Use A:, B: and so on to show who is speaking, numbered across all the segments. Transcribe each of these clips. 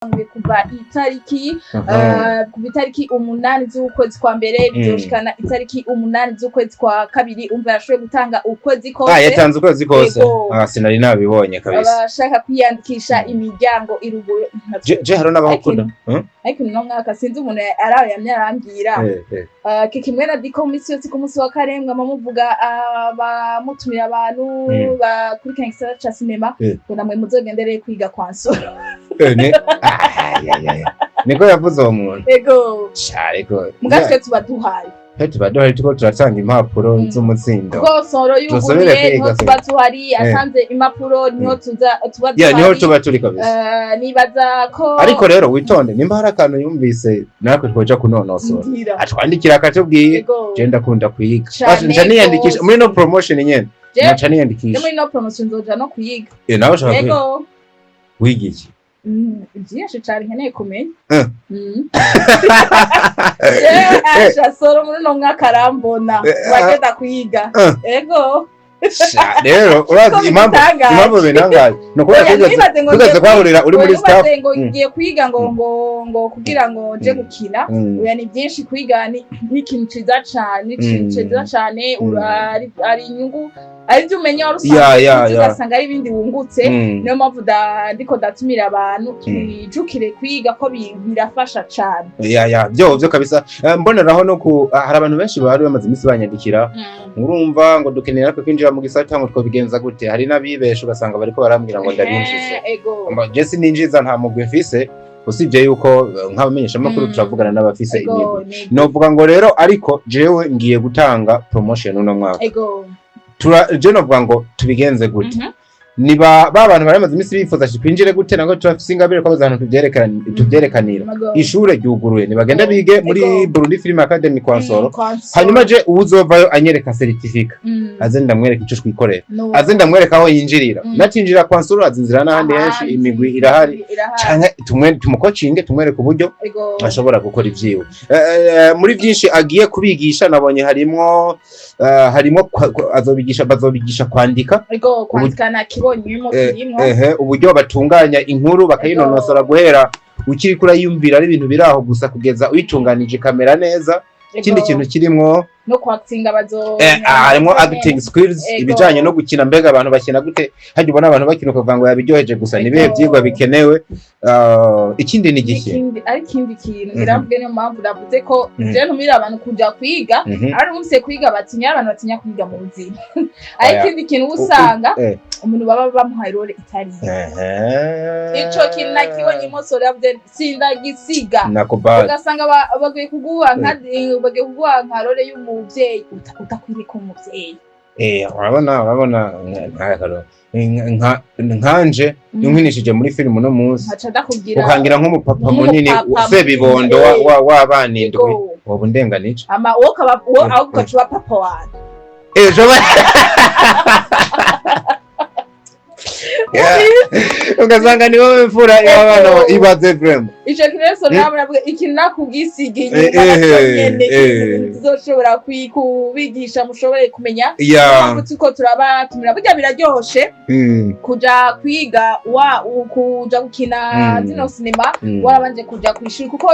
A: Kuva itariki kuva itariki 8 z'ukwezi kwa mbere, bizoshikana itariki 8 z'ukwezi kwa kabiri. Umva, yashoboye gutanga ukwezi kose.
B: Yatanze ukwezi kose.
A: Yego.
B: Ah, sinari nabibonye kabisa.
A: Abashaka kwiyandikisha, imiryango iruguruye.
B: Je hariho n'abakunda.
A: Ariko uno mwaka sinzi umuntu araho yamye arambwira. Kikimwe na diko misi yose ku munsi wa karembwa bamuvuga, bamutumira abantu bakurikirana igisata ca sinema ngo namwe muzogendereye kwiga kwa Nsoro.
B: Ah, ya, ya, ya. Niko yavuze uwo muntu?
A: Ego.
B: Sha, ariko
A: muga twe tuba duhaye.
B: Twe tuba duhari, turiko turatanga impapuro z'umutsindo.
A: Kuko Nsoro
B: Dusubire
A: yuguruye
B: kwiga
A: niho
B: se.
A: tuba tuhari, asanze impapuro niho tuza tuba
B: Ya, niho
A: duhari.
B: tuba turi kabisa.
A: Nibaza ko
B: Ariko rero witonde, nimba hari akantu yumvise natwe twoja kunonosora,
A: Mbwira.
B: atwandikira akatubwiye.
A: Ego.
B: Je ndakunda kwiga.
A: Cane
B: Basi nca niyandikisha
A: gose.
B: muri no promotion nyene. Nca niyandikisha.
A: Muri no promotion nzoja no kuyiga.
B: Eh, nawe ushaka kwiga?
A: Ego.
B: Wiga iki?
A: Byinshi cane nkeneye kumenya. Jewe asha Soro muri uno mwaka arambona wagenda kuyiga. Ego.
B: Sha, rero urazi
A: Ko
B: impamvu
A: bitangaje.
B: impamvu binangaje ni ukubera
A: Oya, ntibaze ngo
B: tugeze
A: ngiye
B: kwahurira uri muri
A: oya,
B: staff.
A: ntibaze ngo ngiye kwiga ngo kugira ngo nje gukina. Oya, ni byinshi kwiga, ni ikintu ciza cane, ni ikintu ciza cane. Ari inyungu, ari ibyo umenya wari usanzwe uzi, ugasanga ari ibindi wungutse. Niyo mpamvu ndiko ndatumira abantu twijukire kwiga ko birafasha cane.
B: Ya, byo kabisa. Mboneraho no ku hari abantu benshi bari bamaze iminsi banyandikira, urumva ngo dukeneye natwe kwinjira mu gisata, ngo twobigenza gute? Hari n'abibesha, ugasanga bariko barambwira ngo ndabinjize.
A: Ego.
B: Je sininjiza, nta mugwi mfise, usibye yuko nk'abamenyeshamakuru turavugana n'abafise imigwi. Novuga ngo rero, ariko jewe ngiye gutanga promotion uno mwaka. Je novuga ngo tubigenze gute? Niba ba bantu bari bamaze iminsi bifuza ati twinjire gute, nabwo turafise ingabire ko ahantu tuvyerekanira. Ishure ryuguruye, nibagende bige muri Burundi Film Academy kwa Nsoro.
A: Kwa Nsoro.
B: Hanyuma je uwuzovayo anyereka certificat, aze ndamwereka ico twikorera.
A: No.
B: Aze ndamwereka aho yinjirira. Natinjira kwa Nsoro, azinzira n'ahandi henshi.
A: Ahandi,
B: Imigwi irahari.
A: Irahari.
B: Canke tumukocinge, tumwereke uburyo ashobora gukora ivyiwe. Muri byinshi agiye kubigisha nabonye harimwo azobigisha, bazobigisha kwandika.
A: Ego, kwandika nakibonyemo kirimwo.
B: Ehe, uburyo batunganya inkuru bakayinonosora guhera ukiri kurayumvira ari ibintu biri aho gusa kugeza uyitunganije ikamera neza. Ikindi kintu kirimwo
A: No kwakitinga bazo
B: harimwo acting skills, ibijanye no gukina. Mbega abantu bakina gute? Hajya ubona abantu bakina ukavuga ngo yabiryoheje gusa, ni ibihe vyigwa bikenewe? Ikindi ni giki?
A: Ikindi, ari ikindi kintu ngira mvuge, niyo mpamvu navuze ko je ntumira abantu kuja kwiga. Ari umse kwiga batinya, abantu batinya kwiga mu buzima. Ariko
B: Oya.
A: ikindi kintu uba usanga umuntu baba bamuhaye role itari ico kintu nakibonye imosoro yavuze sindagisiga.
B: Nakubali.
A: Ugasanga bagiye kuguha nka role y'umuvyeyi udakwiriye kuba umuvyeyi.
B: Urabona nkanje unkinishije muri filime uno munsi,
A: nkaca ndakubwira
B: ukangira nk'umupapa munini,
A: nk'umupapa
B: sebibondo
A: munini,
B: w'abana indwi, woba undenganije.
A: Ama wowe ukaba wowe aho ugaca uba papa wanje.
B: Ejo Yeah. Ugasanga ni wowe mfura y'abana, ibaze vraiment.
A: Ico kintu rero nawe navuga ikintu nakugisiga inyuma, nacyo nyene tuzoshobora kubigisha mushobore kumenya mpamvu turiko turabatumira. Burya biraryoshe kuja kwiga kuja gukina zino sinema warabanje kuja kw'ishuri, kuko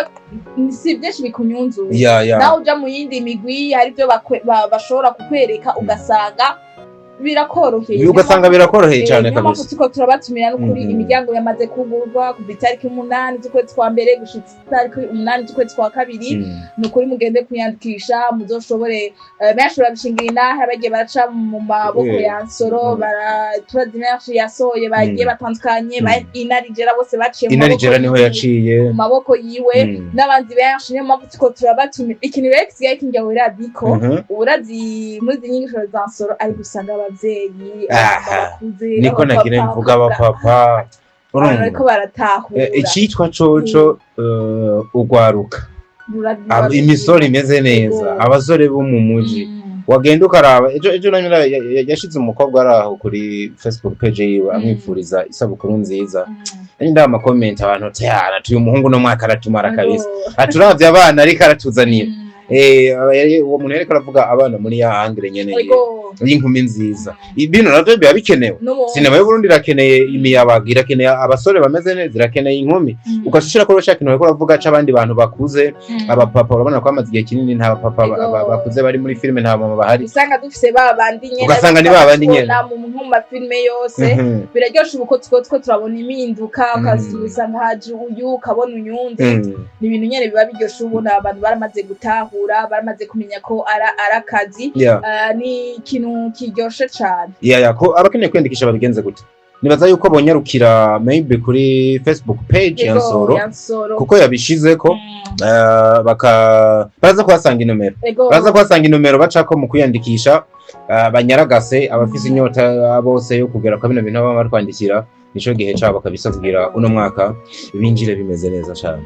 A: si byinshi bikunyunzura. Nawe uja mu yindi migwi hari ibyo bashobora kukwereka, ugasanga birakoroheye.
B: Ugasanga birakoroheye cyane.
A: Niyo mpamvu
B: Kabisa.
A: turiko turabatumira n'ukuri. Imiryango yamaze kugurwa kuva itariki 8 z'ukwezi kwa mbere gushitsa itariki 8 z'ukwezi kwa kabiri. Ni ukuri mugende kwiyandikisha, muzoshobore. Benshi barabishingira inaha, bagiye baraca mu maboko ya Nsoro. Turazi benshi yasohoye bagiye batandukanye, ba Inarijera bose baciye mu maboko
B: Inarijera niho
A: yiwe,
B: yaciye.
A: mu maboko yiwe n'abandi benshi. Niyo mpamvu turiko turabatumira. Ikintu rero gisigaye kinjya diko, urazi muri izi nyigisho za Nsoro ari gusanga abavyeyi,
B: Aha,
A: abamama bakuze,
B: niko nagira
A: abapapa
B: mvuga, abapapa,
A: abantu
B: urumva.
A: bariko baratahura.
B: Icitwa coco ugwaruka, imisoro imeze neza, abasore bo mu muji, wagenda ukaraba ejo nanyura yashize umukobwa ari aho kuri Facebook page yiwe amwifuriza isabukuru nziza. Nari ndaba ama comments, abantu tayara tuyu muhungu no mwaka aratumara kabisa, aturavye abana ariko aratuzanira. Uwo muntu yariko aravuga abana muri ya angle nyene y'inkumi nziza. Ibintu navyo biba bikenewe.
A: N'ubundi.
B: Sinema y'Uburundi irakeneye imiyabaga, irakeneye abasore bameze neza, irakeneye inkumi. Ugashira ko cya kintu bariko baravuga c'abandi bantu bakuze, abapapa. Urabona ko bamaze igihe kinini nta bapapa bakuze bari muri filime, nta mama bahari.
A: Usanga dufise ba bandi nyene.
B: Ugasanga ni ba bandi nyene.
A: Tubona mu mafilime yose. Biraryoshe ubu ko two turabona impinduka, ukazusanga haje uyu, ukabona uyundi. Ni ibintu nyene biba biryoshe, ubona abantu baramaze gutahura, baramaze kumenya ko ari akazi. Ni ikintu kiryoshe cane.
B: Yeah, ko abakeneye kwiyandikisha babigenze gute? Nibaza yuko bonyarukira maybe kuri Facebook page ya Nsoro,
A: ya Nsoro,
B: kuko yabishizeko. Baka baraza kuhasanga inomero. Baraza kuhasanga inomero bacako mu kwiyandikisha. Banyaragase abafise inyota bose yo kugera kwa bino bintu baba bari kwandikira, nico gihe cabo kabisa kugira uno mwaka binjire bimeze neza cane.